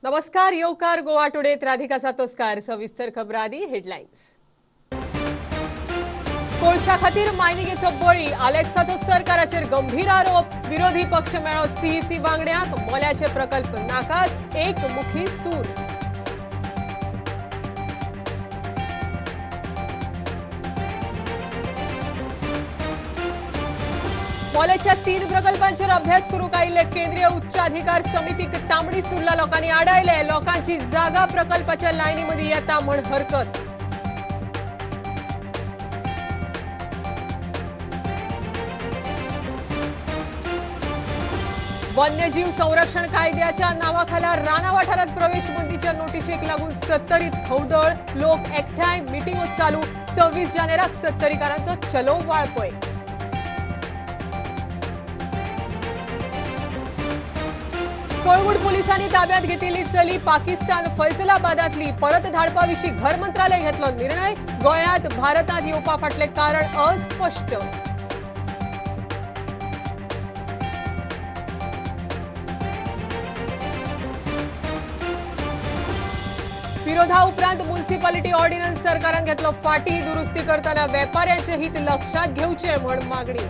नमस्कार, येवकार गोवा टुडे राधिका सातोस्कार। सविस्तर खबरां आदी हेडलायन्स। कोळशा खातीर मायनिंगेचो बळी, आलेक्साचो सरकाराचेर गंभीर आरोप। विरोधी पक्ष मेळो सीईसी वांगड्यांक, मोल्याचे प्रकल्प नाकाच, एक मुखी सूर। मोल्याच्या 3 प्रकल्पांचेर अभ्यास करूंक आयिल्ले केंद्रीय उच्च अधिकार समितीक तांबडी सुर्ला लोकांनी आडायले। लोकांची जागा प्रकल्पाच्या लायनी मदीं येता म्हण हरकत। वन्यजीव संरक्षण कायद्याच्या नावाखाला राना वाठारात प्रवेश बंदीच्या नोटिशेक लागून सत्तरीत खवदळ, लोक एकठांय, मिटिंगो चालू। 26 जानेराक सत्तरीकारांचो चलो वाळपय। कळंगूट पोलिसांनी ताब्यात घेतलेली चली पाकिस्तान फैसलाबादातली परत धाडपाविशीं घर मंत्रालय घेतलो निर्णय। गोंयांत भारतात येवपा फाटलें कारण अस्पष्ट। विरोधा उपरांत म्युनिसिपालिटी ऑर्डिनन्स सरकारान घेतलो फाटी, दुरुस्ती करतना वेपाऱ्यांचे हित लक्षात घेवचें म्हण मागणी।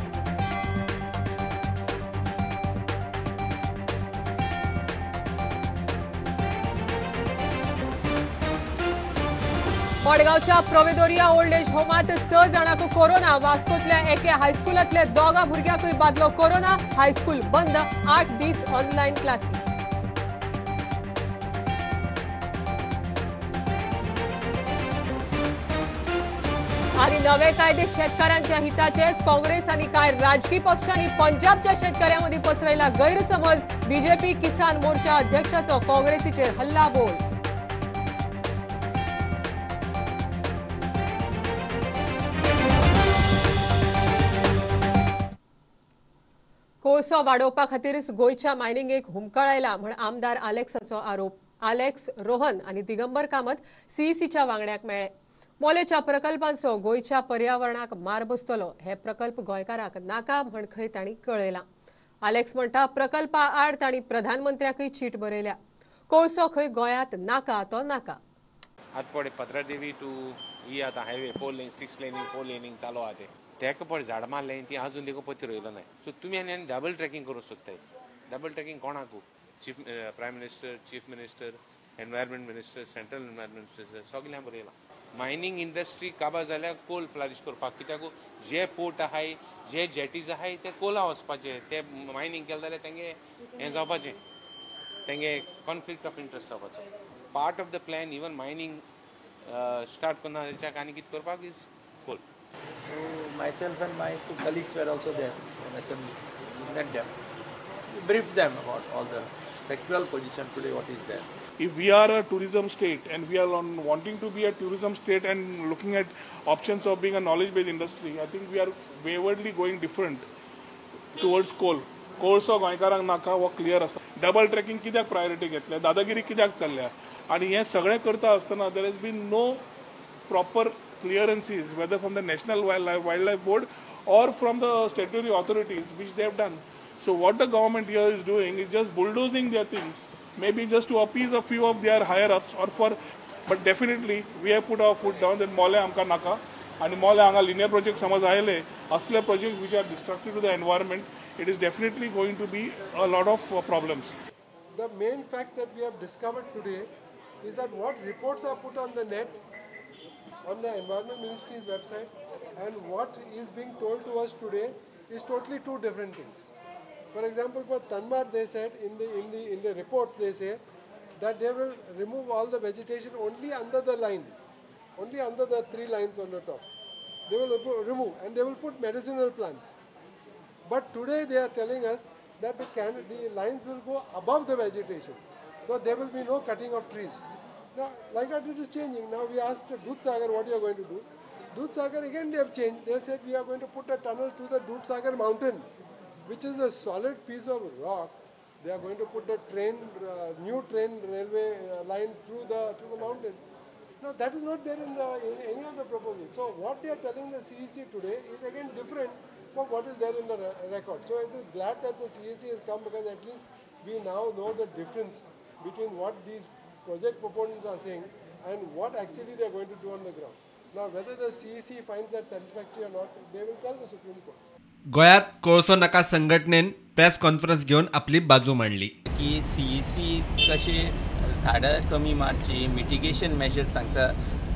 मडगांवच्या प्रोवेदोरिया ओल्ड एज होमात 6 जाणांक कोरोना। वास्कोतल्या एके हायस्कुलांतल्या 2 भुरग्यांकूय बादलो कोरोना। हायस्कूल बंद, 8 दीस ऑनलायन क्लासी। आणि नवे कायदे शेतकऱ्यांच्या हिताचेच, काँग्रेस आणि काय राजकीय पक्षांनी पंजाबच्या शेतकऱ्यांमध्ये पसरयला गैरसमज। बीजेपी किसान मोर्चा अध्यक्षाचो काँग्रेसीचेर हल्लाबोल। कोळसो वाडोवपा खातीरच गोंयच्या मायनिंगेक हुमकळायला म्हण आमदार आलेक्साचो आरोप। आलेक्स, रोहन आनी दिगंबर कामत सीईसीच्या वांगड्याक मेळ्ळे। मोलेच्या प्रकल्पांचो गोंयच्या पर्यावरणाक मार बसतलो, हे प्रकल्प गोंयकारांक नाका म्हण खंय तांणी कळयलां। आलेक्स म्हणटा प्रकल्पा आड तांणी प्रधानमंत्र्याकूय चीट बरयल्या। कोळसो खंय गोंयांत नाका तो नाका। आतपडे पत्रादेवी टू ही आतां हायवे 4 लेन 6 लेनिंग 4 लेनिंग चालू आहा ते तेका पळय झाड मारलें ती अजून देखून पती रोयलो नाय। सो तुमी आनी आनी डबल ट्रेकिंग करूंक सोदताय। डबल ट्रेकिंग कोणाकू? Chief prime minister, chief minister, environment minister, central environment minister सगळ्यां बरयलां। मायनिंग इंडस्ट्री काबार जाल्यार कोल फ्लारिश करपाक, कित्याक जे पोर्ट आहाय जे जेटीज आहाय ते कोला वचपाचे, ते मायनिंग केलें जाल्यार तेंगे हें जावपाचें, तेंगे कॉन्फ्लिक्ट ऑफ इंट्रस्ट जावपाचो। Part of the plan even mining start करना जाल्यार आनी कितें करपाक is coal. So myself and my 2 colleagues were also there from assembly. We met them, we briefed them about all the factual position today, what is there. If we are a tourism state and we are on wanting to be a tourism state and looking at options of being a knowledge-based industry, I think we are waywardly going different towards coal. कोळसो गोंयकारांक नाका हो clear आसा। Double trekking कित्याक priority घेतल्या, दादागिरी कित्याक चल्ल्या आनी हें सगळें करता आसतना there has been no proper clearances, whether from the National Wildlife Board or from the statutory authorities, which they have done. So what the government here is doing is just bulldozing their things, maybe just to appease a few of their higher ups or for, but definitely we have put our foot down that Mollem amka naka, and Mollem hanga linear project samaj aile, asle projects which are destructive to the environment, it is definitely going to be a lot of problems. The main fact that we have discovered today is that what reports are put on the net, on the Environment Ministry's website, and what is being told to us today is totally two different things. For example, for Tanmar, they said in the reports they say that they will remove all the vegetation only under the line, only under the 3 lines on the top. They will remove and they will put medicinal plants. But today they are telling us that the lines will go above the vegetation, so there will be no cutting of trees. Now, like that it is changing. Now we asked Dudhsagar what you are going to do. Dudhsagar again they have changed. They said we are going to put a tunnel to the Dudhsagar mountain, which is a solid piece of rock. They are going to put a train, new train railway line through the mountain. Now that is not there in any of the proposals. So what they are telling the CEC today is again different from what is there in the record. So it is glad that the CEC has come, because at least we now know the difference between what these project proponents are saying and what actually they are going to do on the ground. Now, whether the CEC finds that satisfactory or not, they will tell the Supreme Court. गोव्यात कोळसो नाका संघटनेन press conference घेवन आपली बाजू मांडली की CEC कशे झाडां कमी मारची, मिटिगेशन मेजर सांगता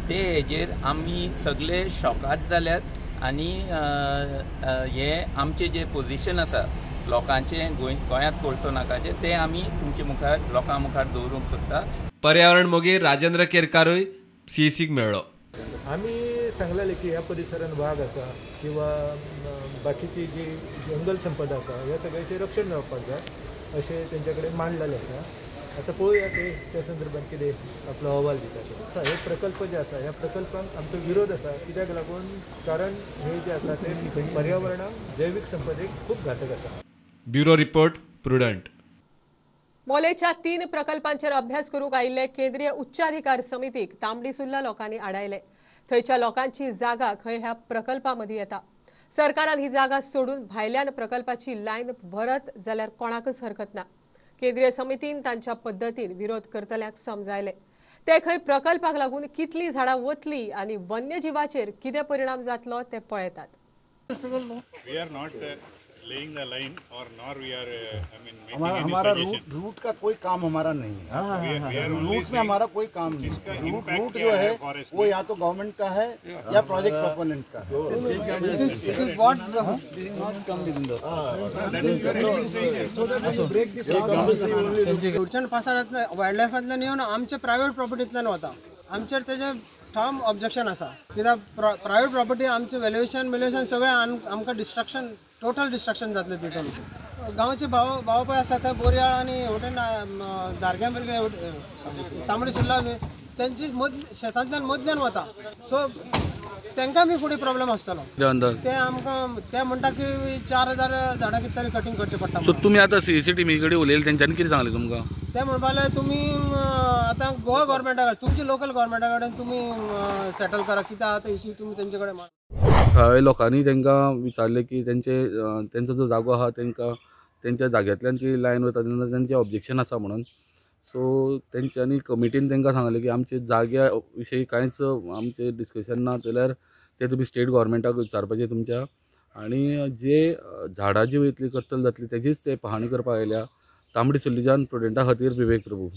ते हेजेर आमी सगळे शॉकात जाल्यात आनी हे आमचे जे पोजिशन आसा लोकांचे गोंयांत कोळसो नाकाचे ते आमी तुमचे मुखार लोकां मुखार दवरूंक सोदता. पर्यावरण मोगी राजेंद्र केरकारूय सीईसीक मेळ्ळो. आमी सांगलेले की ह्या परिसरान वाग आसा किंवा बाकीची जी जंगल संपदा आसा ह्या सगळ्याचें रक्षण जावपाक जाय अशें तेंच्या कडेन मांडलेलें आसा. आतां पळोवया ते त्या संदर्भात कितें आपलो अहवाल दिता ते. हे प्रकल्प जे आसा ह्या प्रकल्पांक आमचो विरोध आसा, कित्याक लागून कारण हे जे आसा ते पर्यावरणाक जैवीक संपदेक खूब घातक आसा. Bureau report, Prudent. मोलेच्या 3 प्रकल्पांचेर अभ्यास करूंक आयिल्ले केंद्रीय उच्चाधिकार समितीक तांबडी सुर्ला लोकांनी आडायले. थंयच्या लोकांची जागा खंय ह्या प्रकल्पा मदीं येता. सरकारान ही जागा सोडून भायल्यान प्रकल्पाची लायन व्हरत जाल्यार कोणाकच हरकत ना. केंद्रीय समितीन तांच्या पद्दतीन विरोध करतल्यांक समजायले. ते खंय प्रकल्पाक लागून कितली झाडां वतली आनी वन्यजिवाचेर कितें परिणाम जातलो ते पळयतात. We are not laying the line or nor we are I mean making any हमारा suggestion. Root का कोई काम हमारा नहीं है. रूट में हमारा कोई काम नहीं है. रूट जो है वो या तो गवर्नमेंट का है या प्रोजेक्ट प्रोपोनेंट का है. फुडच्यान पासारांतल्यान वायल्ड लायफांतल्यान येवन आमच्या प्रायवेट प्रॉपर्टींतल्यान वता. आमचेर तेजें ठाम ऑब्जेक्शन आसा कित्याक प्रायवेट प्रॉपर्टी आमचें वेल्युएशन बिल्युएशन सगळें आमकां डिस्ट्रक्शन, टोटल डिस्ट्रक्शन जातलें तितून. गांवचे भाव भाव पळय आसा ते बोरयाळ आनी हेवटेन दारग्यां बिरग्यां तांबडी सुर्ला तेंची शेतांतल्यान मदल्यान वता. सो तांकां बी फुडें प्रॉब्लम आसतलो. ते आमकां ते म्हणटा की 4000 झाडां कितें तरी कटींग करचें पडटा. सो तुमी आतां सीईसी टिमी कडेन उलयले तेंच्यांनी कितें सांगलें तुमकां? ते म्हणपाक लागले तुमी आतां गोवा गव्हर्मेंटा कडेन तुमची लोकल गव्हर्मेंटा कडेन तुमी सेटल करा कितें आहा ते इश्यू तुमी तेंचे कडेन. थळाव्या लोकांनी तांकां विचारलें की तेंचो जो जागो आहा तांकां तेंच्या जाग्यांतल्यान ती लायन वता तेन्ना तेंचें ऑब्जेक्शन आसा म्हणून. सो तेंच्यांनी कमिटीन तांकां सांगलें की आमचे जाग्या विशयी कांयच आमचें डिस्कशन ना जाल्यार ते तुमी स्टेट गव्हर्मेंटाक विचारपाचें तुमच्या आनी जे झाडां जी वयतली कत्तल जातली तेजीच ते पहाणी करपाक आयल्या. तांबडी सुर्लीच्यान प्रुडंटा खातीर विवेक प्रभू.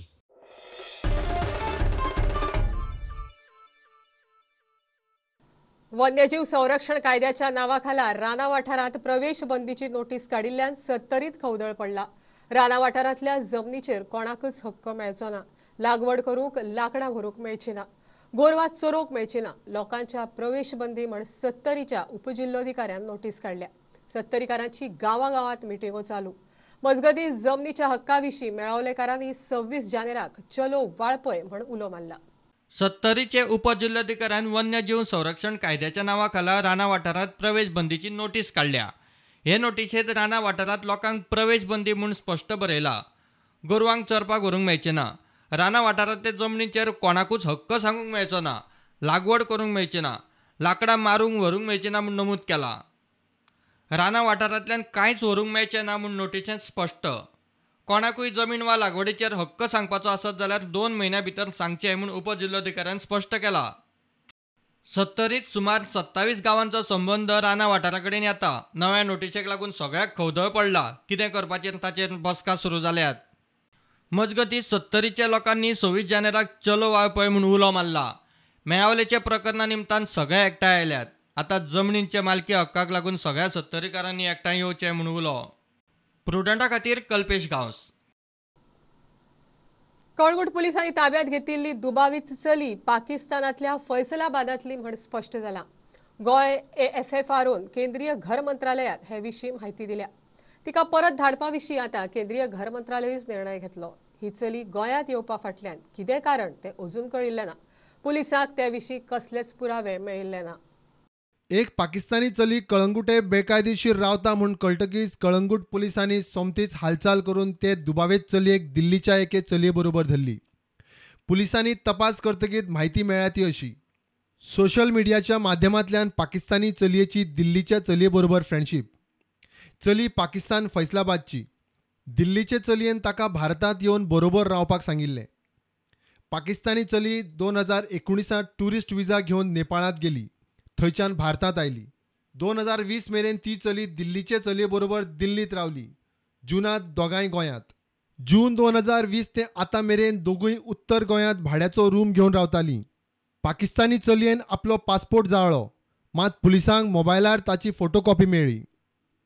वन्यजीव संरक्षण कायद्याच्या नावाखाला राना वाठारांत प्रवेश बंदीची नोटीस काडिल्ल्यान सत्तरीत खवदळ पडला. राना वाठारांतल्या जमनीचेर कोणाकच हक्क मेळचो ना. लागवड करूंक लाकडां व्हरूंक मेळची ना, गोरवां चरोवंक मेळची ना. लोकांच्या प्रवेश बंदी म्हण सत्तरीच्या उपजिल्लोधिकाऱ्यान नोटीस काडल्या. सत्तरीकारांची गांवागांवांत मिटिंगो चालू. मजगतीं जमनीच्या हक्का विशीं मेळावलेकारांनी 26 जानेराक चलो वाळपय म्हण उलो मारला. सत्तरीचे उपजिल्लोधिकाऱ्यान वन्यजीव संरक्षण कायद्याच्या नावाखाला राना वाठारांत प्रवेश बंदीची नोटीस काडल्या. हे नोटिशेंत राना वाठारांत लोकांक प्रवेश बंदी म्हूण स्पश्ट बरयला. गोरवांक चरपाक व्हरूंक मेळचें ना, राना वाठारांतले जमनीचेर कोणाकूच हक्क सांगूंक मेळचो ना, लागवड करूंक मेळची ना, लाकडां मारूंक व्हरूंक मेळचें ना म्हूण नमूद केलां. राना वाठारांतल्यान कांयच व्हरूंक मेळचें ना म्हूण नोटिशेंत स्पश्ट. कोणाकूय जमीन वा लागवडीचेर हक्क सांगपाचो आसत जाल्यार 2 म्हयन्यां भितर सांगचें म्हूण उपजिल्लोधिकाऱ्यान स्पश्ट केलां. सत्तरीत सुमार 27 गांवांचो संबंद राना वाठारा कडेन येता. नव्या नोटिशेक लागून सगळ्याक खवदळ पडला. कितें करपाचें ताचेर बसका सुरू जाल्यात. मजगतीं सत्तरीच्या लोकांनी 26 जानेराक चलो वाळपय म्हूण उलो मारला. मेळावलेच्या प्रकरणा निमतान सगळे एकठांय आयल्यात. आतां जमनींचे मालकी हक्काक लागून सगळ्या सत्तरीकारांनी एकठांय येवचें म्हूण उलो. प्रुडंटा खातीर कल्पेश गांवस. कळंगूट पुलिसांनी ताब्यात घेतिल्ली दुबावीत चली पाकिस्तानांतल्या फैसलाबादांतली म्हण स्पश्ट जालां. गोंय एएफएफआरओन केंद्रीय घर मंत्रालयाक हे विशीं म्हायती दिल्या. तिका परत धाडपा विशीं आतां केंद्रीय घर मंत्रालयूच निर्णय घेतलो. ही चली गोंयांत येवपा फाटल्यान कितें कारण तें अजून कळिल्लें ना. पुलिसांक ते विशीं कसलेच पुरावे मेळिल्ले ना. एक पाकिस्तानी चली कळंगुटे बेकायदेशीर रावता म्हूण कळटकीच कळंगूट पुलिसांनी सोमतीच हालचाल करून ते दुबावीत चलयेक दिल्लीच्या एके चलये बरोबर धरली. पुलिसांनी तपास करतकीच म्हायती मेळ्ळ्या ती अशी. सोशल मिडियाच्या माध्यमांतल्यान पाकिस्तानी चलयेची दिल्लीच्या चलये बरोबर फ्रेंडशीप. चली पाकिस्तान फैसलाबादची. दिल्लीचे चलयेन ताका भारतांत येवन बरोबर रावपाक सांगिल्लें. पाकिस्तानी चली 2019 टुरिस्ट विजा घेवन नेपाळांत गेली. थंयच्यान भारतांत आयली. 2020 मेरेन ती चली दिल्लीचे चलये बरोबर दिल्लींत रावली. जूनांत दोगांय गोंयांत. जून 2020 ते आतां मेरेन दोगूय उत्तर गोंयांत भाड्याचो रूम घेवन रावतालीं. पाकिस्तानी चलयेन आपलो पासपोर्ट जाळ्ळो, मात पुलिसांक मोबायलार ताची फोटोकॉपी मेळ्ळी.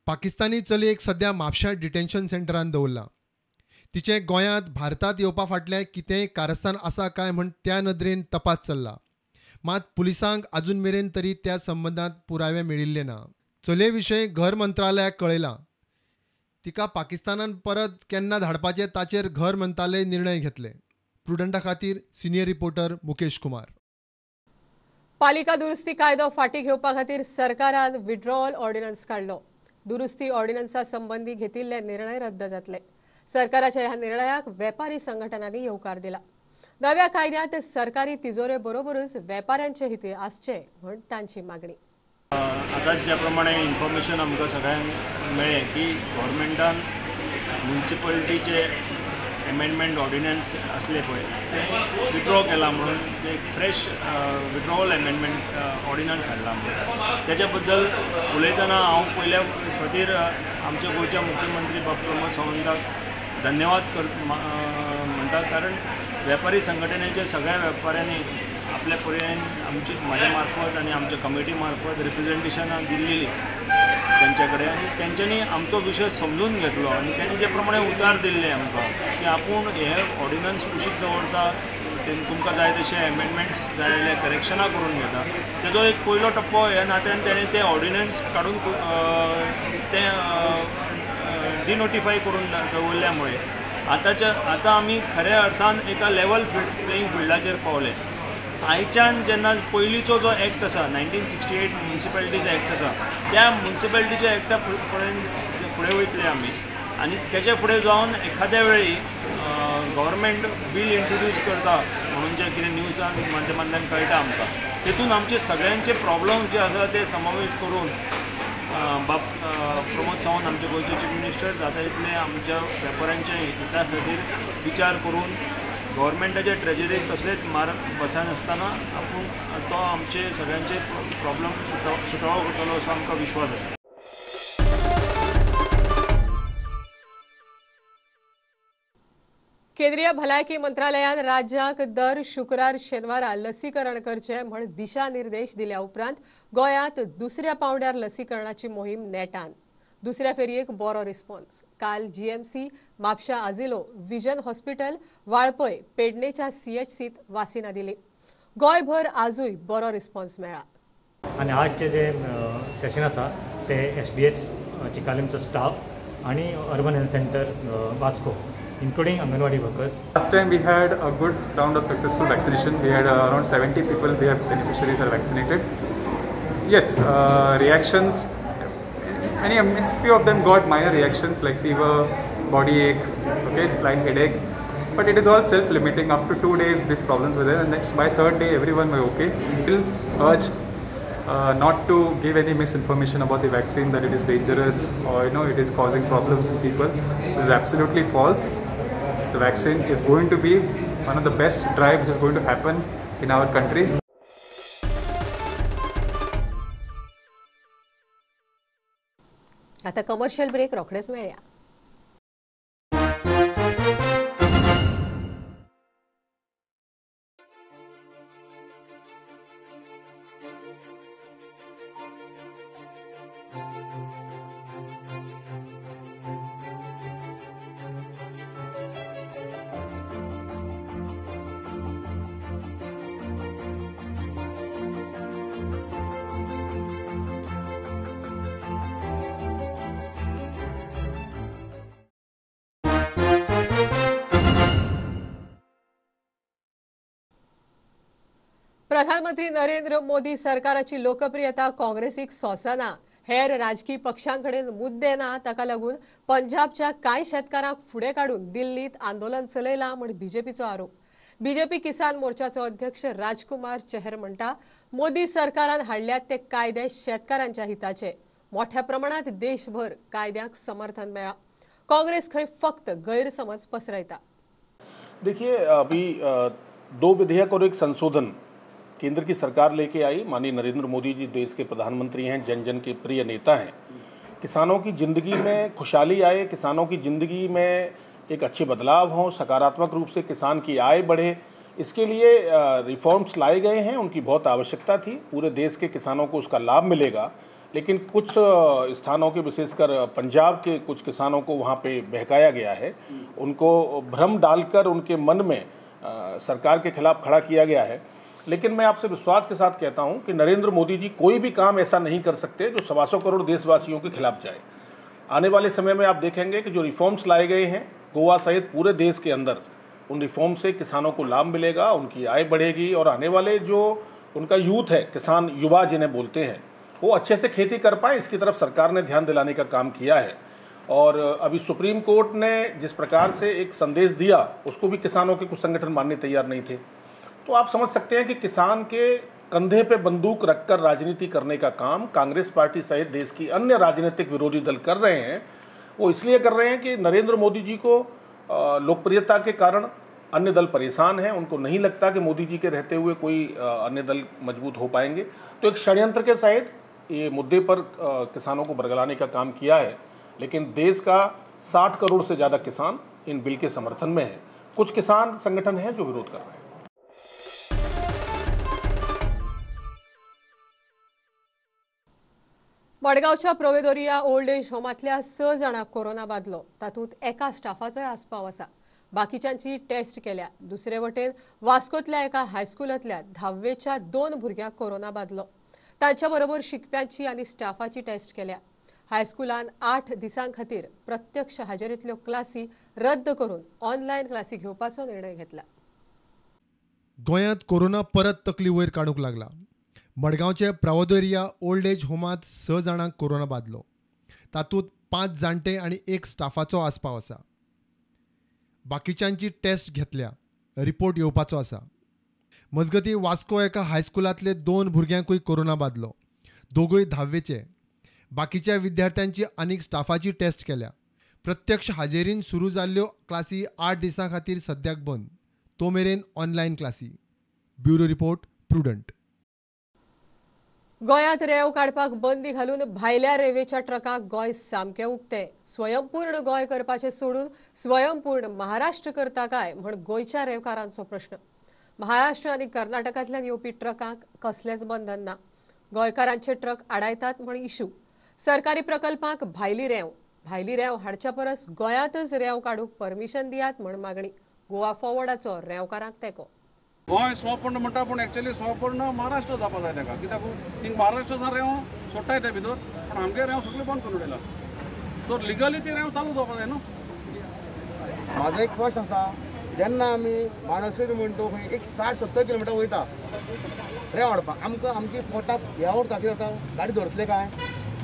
पाकिस्तानी चलयेक सध्या म्हापश्यां डिटेन्शन सेंटरान दवरलां. तिचें गोंयांत भारतांत येवपा फाटलें कितेंय कारस्थान आसा काय म्हण त्या नदरेन तपास चल्ला. मात पुलिसांक आजून मेरेन तरी त्या संबंदांत पुरावे मेळिल्ले ना. चलये विशीं घर मंत्रालयाक कळयलां. तिका पाकिस्तानान परत केन्ना धाडपाचें ताचेर घर मंत्रालय निर्णय घेतले. प्रुडंटा खातीर सिनियर रिपोर्टर मुकेश कुमार. पालिका दुरुस्ती कायदो फाटी घेवपा खातीर सरकारान विड्रॉवल ऑर्डिनन्स काडलो. दुरुस्ती ऑर्डिनन्सा संबंदी घेतिल्ले निर्णय रद्द जातले. सरकाराच्या ह्या निर्णयाक वेपारी संघटनांनी येवकार दिला. नव्या कायद्यांत सरकारी तिजोरे बरोबरच वेपाऱ्यांचे हित आसचे म्हूण तांची मागणी. आतां ज्या प्रमाणे इन्फॉर्मेशन आमकां सगळ्यांक मेळ्ळें की गव्हर्मेंटान म्युनिसिपलिटीचे एमेंडमेंट ऑर्डिनन्स आसले पळय ते विड्रॉ केला म्हणून ते एक फ्रेश विड्रॉवल एमेंडमेंट ऑर्डिनन्स हाडला म्हणून तेच्या बद्दल उलयतना हांव पयल्या खातीर आमच्या गोंयच्या मुख्यमंत्री बाब प्रमोद सावंताक धन्यवाद म्हणटा, कारण वेपारी संघटनेचे सगळ्या वेपाऱ्यांनी आपल्या पर्यायन आमची म्हाज्या मार्फत आनी आमच्या कमिटी मार्फत रिप्रेझेंटेशनां दिल्ली तेंच्या कडेन आनी तेंच्यांनी आमचो विशय समजून घेतलो आनी तेणी जे प्रमाणे उतार दिल्ले आमकां की आपूण हे ऑर्डिनन्स कुशीक दवरता, तुमकां जाय तशे एमेंडमेंट्स जाय जाल्यार करेक्शनां करून घेता. तेजो एक पयलो टप्पो ह्या नात्यान तेणें ते ऑर्डिनन्स काडून ते डिनोटिफाय करून दवरल्या मुळे आतां आमी खऱ्या अर्थान एका लेवल प्लेईंग फिल्डाचेर पावले. आयच्यान जेन्ना पयलींचो जो एक्ट आसा 1968 म्युनिसिपॅलिटीज एक्ट आसा त्या म्युनिसिपॅलिटीच्या एक्टा पर्यंत फुडें वयतले आमी आनी तेच्या फुडें जावन एखाद्या वेळी गव्हर्मेंट बील इंट्रोड्यूस करता म्हणून जें कितें न्यूजान माध्यमांतल्यान कळटा आमकां तेतून आमचे सगळ्यांचे प्रॉब्लम जे आसा ते समावेश करून बाब प्रमोद सावंत आमचे गोंयचे चीफ मिनिस्टर जाता तितले आमच्या वेपाऱ्यांच्या हिता खातीर विचार करून गव्हर्मेंटाच्या ट्रेजरीक कसलेच मार बसनासतना आपूण तो आमचे सगळ्यांचे प्रॉब्लम सुटावो करतलो असो आमकां विश्वास आसा. केंद्रीय भलायकी मंत्रालयान राज्याक दर शुक्रार शेनवारा लसीकरण करचें म्हण दिशानिर्देश दिल्या उपरांत गोंयांत दुसऱ्या पावंड्यार लसीकरणाची मोहीम नेटान. दुसऱ्या फेरयेक बरो रिस्पॉन्स. काल जीएमसी, म्हापशा आजिलो, विजन हॉस्पिटल, वाळपय, पेडणेच्या सीएचसीत वासिनां दिली. गोंयभर आजूय बरो रिस्पॉन्स मेळ्ळा. आनी आजचे जे सेशन आसा ते एसडीएच चिकालीमचो स्टाफ आनी urban health centre Vasco, including Anganwadi workers. Last time we had a good round of successful vaccination. We had around 70 people, we have beneficiaries are vaccinated. Yes, reactions, many, means few of them got minor reactions like fever, body ache, okay, slight headache. But it is all self-limiting. Up to 2 days these problems were there, and next by third day everyone were okay. Still urge not to give any misinformation about the vaccine, that it is dangerous or you know it is causing problems in people. This is absolutely false. The vaccine is going to be one of the best drive which is going to happen in our country. आता commercial break रोखडेच मेळया. प्रधानमंत्री नरेंद्र मोदी सरकाराची लोकप्रियता काँग्रेसीक सोंसना. हेर राजकीय पक्षांकडेन मुद्दे ना, ताका लागून पंजाबच्या कांय शेतकारांक फुडें काडून दिल्लीत आंदोलन चलयलां म्हूण बीजेपीचो आरोप. बीजेपी किसान मोर्चाचो अध्यक्ष राजकुमार चेहर म्हणटा, मोदी सरकारान हाडल्यात ते कायदे शेतकारांच्या हिताचे. मोठ्या प्रमाणात देशभर कायद्यांक समर्थन मेळ्ळां. काँग्रेस खंय फक्त गैरसमज पसरायता. देखिए, अभी 2 विधेयक और एक संशोधन केंद्र की सरकार लेके आई. माननीय नरेंद्र मोदी जी देश के प्रधानमंत्री हैं, जन जन के प्रिय नेता हैं. किसानों की ज़िंदगी में खुशहाली आए, किसानों की ज़िंदगी में एक अच्छे बदलाव हों, सकारात्मक रूप से किसान की आय बढ़े, इसके लिए रिफॉर्म्स लाए गए हैं. उनकी बहुत आवश्यकता थी. पूरे देश के किसानों को उसका लाभ मिलेगा. लेकिन कुछ स्थानों के, विशेषकर पंजाब के कुछ किसानों को वहाँ पे बहकाया गया है. उनको भ्रम डालकर उनके मन में सरकार के खिलाफ खड़ा किया गया है. लेकिन मैं आपसे विश्वास के साथ कहता हूं कि नरेंद्र मोदी जी कोई भी काम ऐसा नहीं कर सकते जो 125 करोड़ देशवासियों के खिलाफ जाए. आने वाले समय में आप देखेंगे कि जो रिफॉर्म्स लाए गए हैं गोवा सहित पूरे देश के अंदर, उन रिफॉर्म से किसानों को लाभ मिलेगा, उनकी आय बढ़ेगी और आने वाले जो उनका यूथ है, किसान युवा जिन्हें बोलते हैं, वो अच्छे से खेती कर पाए, इसकी तरफ सरकार ने ध्यान दिलाने का काम किया है. और अभी सुप्रीम कोर्ट ने जिस प्रकार से एक संदेश दिया, उसको भी किसानों के कुछ संगठन मानने तैयार नहीं थे. तो आप समझ सकते हैं कि किसान के कंधे पे बंदूक रखकर राजनीति करने का काम कांग्रेस पार्टी सहित देश की अन्य राजनीतिक विरोधी दल कर रहे हैं. वो इसलिए कर रहे हैं कि नरेंद्र मोदी जी को लोकप्रियता के कारण अन्य दल परेशान हैं. उनको नहीं लगता कि मोदी जी के रहते हुए कोई अन्य दल मजबूत हो पाएंगे. तो एक षड्यंत्र के सहित ये मुद्दे पर किसानों को बरगलाने का काम किया है. लेकिन देश का 60 करोड़ से ज़्यादा किसान इन बिल के समर्थन में है. कुछ किसान संगठन हैं जो विरोध कर रहे हैं. मडगांवच्या प्रोवेदोरिया ओल्ड एज होमांतल्या 6 जाणांक कोरोना बादलो. तातूंत एका स्टाफाचोय आस्पाव आसा. बाकीच्यांची टेस्ट केल्या. दुसरे वटेन वास्कोतल्या एका हायस्कुलांतल्या 10वेच्या 2 भुरग्यांक कोरोना बादलो. तांच्या बरोबर शिकप्यांची आनी स्टाफाची टेस्ट केल्या. हायस्कुलान 8 दिसां खातीर प्रत्यक्ष हाजेरींतल्यो क्लासी रद्द करून ऑनलायन क्लासी घेवपाचो निर्णय घेतला. गोंयांत कोरोना परत तकली वयर काडूंक लागला. मडगांवचे प्रावदोरिया ओल्ड एज होमांत 6 जाणांक कोरोना बादलो. तातूंत 5 जाणटे आनी 1 स्टाफाचो आस्पाव आसा. बाकीच्यांची टेस्ट घेतल्या, रिपोर्ट येवपाचो आसा. मजगतीं वास्को एका हायस्कुलांतले 2 भुरग्यांकूय कोरोना बादलो. दोगूय 10वेचे. बाकीच्या विद्यार्थ्यांची आनीक स्टाफाची टेस्ट केल्या. प्रत्यक्ष हाजेरीन सुरू जाल्ल्यो क्लासी 8 दिसां खातीर सद्याक बंद. तो मेरेन ऑनलायन क्लासी. Bureau report, Prudent. गोंयांत रेंव काडपाक बंदी घालून भायल्या रेंवेच्या ट्रकाक गोंय सामकें उक्तें. स्वयंपूर्ण गोंय करपाचें सोडून स्वयंपूर्ण महाराष्ट्र करता काय म्हण गोंयच्या रेंवकारांचो प्रश्न. महाराष्ट्र आनी कर्नाटकांतल्यान येवपी ट्रकांक कसलेंच बंधन ना. गोंयकारांचे ट्रक आडायतात म्हण इशू. सरकारी प्रकल्पांक भायली रेंव, भायली रेंव हाडच्या परस गोंयांतच रेंव काडूंक परमिशन दियात म्हण मागणी. गोवा फॉरवर्डाचो रेंवकारांक तेंको. गोंय स्वपूर्ण म्हणटा, पूण एक्चुअली स्वपूर्ण महाराष्ट्र जावपा जाय ताका. कित्याक थिंग महाराष्ट्रासान रेंव सोडटाय ते भितर, पूण आमगे रेंव सगळी बंद करून उडयला. तर लिगली ती रेंव चालू जावपा जाय न्हू. म्हाजो एक प्रश्न आसा, जेन्ना आमी बाणस्तारी म्हणटा खंय एक 60-70 किलोमिटर वयता रेंव हाडपाक, आमकां आमची पोटाक हें उरता, कितें जाता, गाडी धरतले काय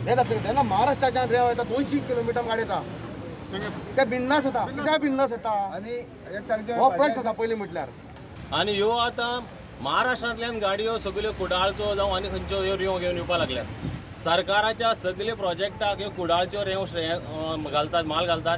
हें जातलें. जेन्ना महाराष्ट्राच्यान रेंव येता 200 किलोमिटर गाडी येता, ते बिंदास येता. कित्याक बिंदास येता? आनी हो प्रश्न आसा पयलीं म्हटल्यार. आनी ह्यो आतां महाराष्ट्रांतल्यान गाडयो सगल्यो कुडाळचो जावं आनी खंयच्यो ह्यो रेंव घेवन येवपाक लागल्यात. सरकाराच्या सगळे प्रोजेक्टाक ह्यो कुडाळच्यो रेंव घालतात, माल घालतात.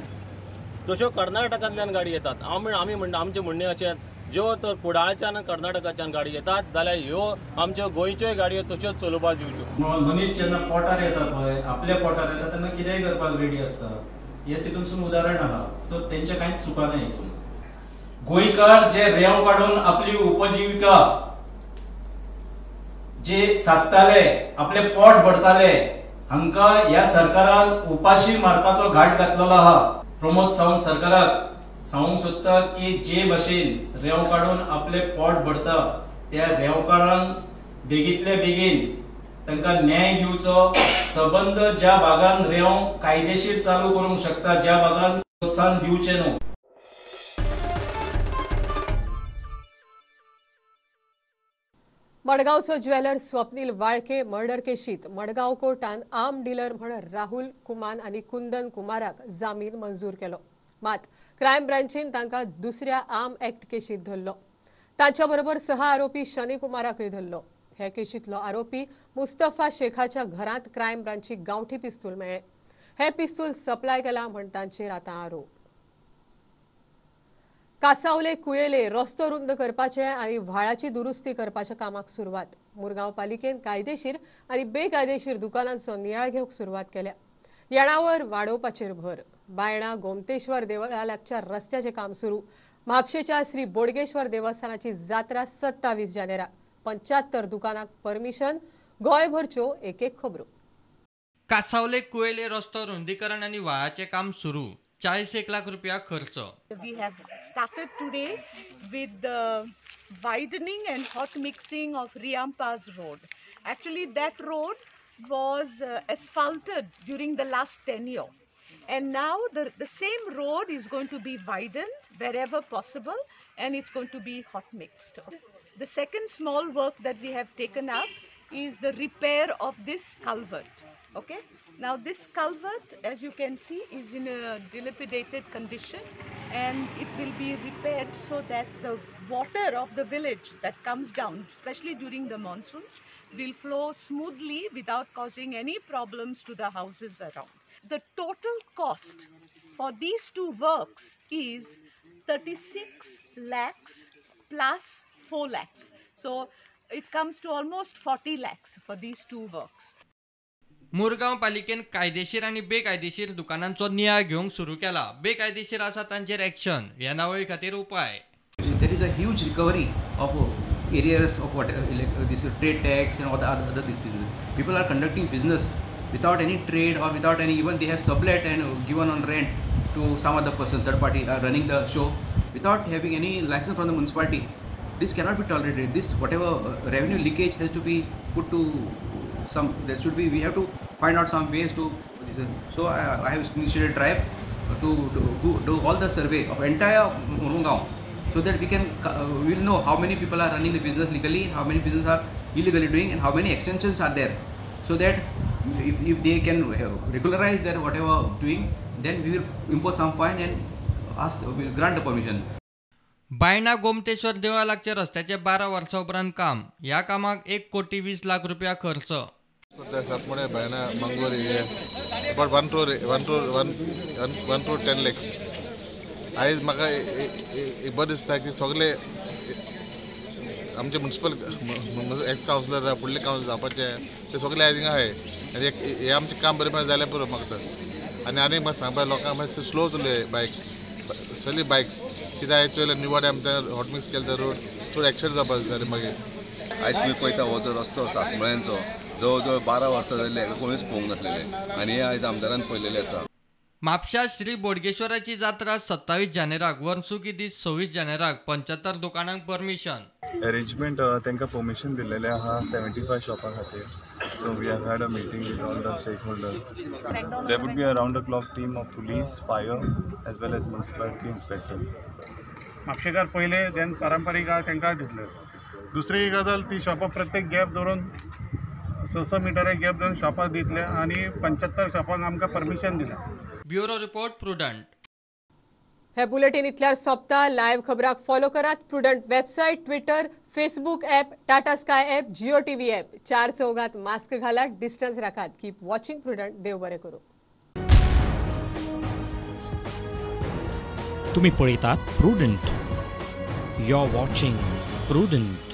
तश्यो कर्नाटकांतल्यान गाडी येतात. आमी म्हणटा, आमचें म्हणणें अशें, ज्यो तर कुडाळच्यान कर्नाटकाच्यान गाडी येतात जाल्यार ह्यो आमच्यो गोंयच्योय गाडयो तश्योच चलोवपाक दिवच्यो. मनीस जेन्ना पोटार येता पळय, आपल्या पोटार येता तेन्ना कितेंय करपाक रेडी आसता. हें तितूनसून उदाहरण आहा. सो तेंचें कांयच चुकना हितून. गोंयकार जे रेंव काडून आपली उपजिविका जे सादताले, आपले पोट भरताले, हांकां ह्या सरकारान उपाशी मारपाचो घाट घातलेलो आहा. प्रमोद सावंत सरकाराक सांगूंक सोदता की जे भशेन रेंव काडून आपले पोट भरता त्या रेंवकारांक बेगींतले बेगीन तांकां न्याय दिवचो. सबंद ज्या भागान रेंव कायदेशीर चालू करूंक शकता, ज्या भागान प्रोत्साहन दिवचें न्हू. मडगांवचो ज्वेलर स्वप्नील वाळके मर्डर केशीत मडगांव कोर्टान आर्म डीलर म्हण राहुल कुमान आनी कुंदन कुमाराक जामीन मंजूर केलो. मात क्रायम ब्रांचीन तांकां दुसऱ्या आर्म एक्ट केशीत धरलो. तांच्या बरोबर 6 आरोपी शनी कुमाराकय धरलो. हे केशीतलो आरोपी मुस्तफा शेखाच्या घरांत क्रायम ब्रांचीक गांवठी पिस्तूल मेळ्ळें. हे पिस्तूल सप्लाय केला म्हण तांचेर आतां आरोप. कासावले कुयेले रस्तो रुंद करपाचे आनी व्हाळाची दुरुस्ती करपाच्या कामाक सुरवात. मुरगांव पालिकेन कायदेशीर आनी बेकायदेशीर दुकानांचो नियाळ घेवंक सुरवात केल्या. येणावळ वाडोवपाचेर भर. बायणा गोमतेश्वर देवळा लागच्या रस्त्याचें काम सुरू. म्हापशेच्या श्री बोडगेश्वर देवस्थानाची जात्रा 27 जानेराक. 75 दुकानांक परमिशन. गोंयभरच्यो एक एक खबरो. कासावले कुयेले रस्तो रुंदीकरण आनी व्हाळाचें काम सुरू. 41 लाख रुपया खर्च. We have started today with the widening and hot mixing of Riampas Road. Actually, that road was asphalted during the last tenure. And now the same road is going to be widened wherever possible, and it's going to be hot mixed. The second small work that we have taken up is the repair of this culvert. Okay? Now this culvert, as you can see, is in a dilapidated condition, and it will be repaired so that the water of the village that comes down, especially during the monsoons, will flow smoothly without causing any problems to the houses around. The total cost for these two works is 36 lakhs plus 4 lakhs. So it comes to almost 40 lakhs for these two works. Murgaon पालिकेन कायदेशीर आनी बेकायदेशीर दुकानांचो नियाळ घेवंक सुरू केला. बेकायदेशीर आसा तांचेर एक्शन. येणावळी खातीर उपाय. There is a huge recovery of arrears of what this trade tax and all the other things. People are conducting business without any trade or without any, even they have sublet and given on rent to some other person, third party are running the show without having any license from the municipality. This cannot be tolerated. This whatever revenue leakage has to be put to some, there should be, we have to find out some ways to this. So I have initiated a drive to do all the survey of entire Murmugao, so that we can we will know how many people are running the business legally, how many business are illegally doing, and how many extensions are there, so that if they can regularize their whatever doing, then we will impose some fine and ask, we will grant the permission. Baina Gommateshwar देवळा लागच्या रस्त्याचे 12 वर्सां उपरांत काम. ह्या कामाक 1,20,00,000 रुपया खर्च. Baina Mangori about 1 crore 10 lakhs. आयज म्हाका एक बरें दिसता की सगळे आमचे म्युनिसिपल एक्स कावन्सिलर फुडले कावन्सिलर जावपाचे ते सगळे आयज हिंगा आहाय आनी हें आमचें काम बरें जालें पुरो म्हाका तर. आनी आनी म्हाका सांगपा लोकांक मातशें स्लो चलय बायक, स्पेशली बायक्स, कित्याक आयज चोयल्यार निवाडे आमच्या हॉटमिक्स केले तर रोड चड एक्सिडंट जावपाक जाय मागीर. आयज तुमी पळयता हो जो रस्तो सासमळ्यांचो जवळ जवळ 12 वर्सां जाल्ले हाका कोणूच पळोवंक नासलेले आनी हे आयज आमदारान पळयलेलें आसा. म्हापशा श्री बोडगेश्वराची जात्रा 27 जानेराक, वर्सुकी दीस 26 जानेराक. 75 दुकानांक परमिशन. अरेंजमेंट तांकां परमिशन दिल्लेलें आहा 75 शॉपां खातीर. So we have had a meeting with all the stakeholder. There would be a round the clock team of police, fire as well as municipality inspectors. म्हापशेकार पयले then पारंपारीक आहा तांकां दितले. दुसरी गजाल ती शॉपां प्रत्येक गॅप दवरून 6 मिटर गॅप दवरून शॉपां दितले आनी 75 शॉपांक आमकां परमिशन दिलां. Bureau report, Prudent. हे बुलेटिन इतल्यार सोंपता. लायव्ह खबराक फॉलो करात Prudent website, Twitter, Facebook app, Tata Sky app, Jio TV app. 4 चौगात mask घालात, डिस्टन्स राखात. Keep watching Prudent. देव बरें करूं. तुम्ही पळयतात Prudent. You are watching Prudent.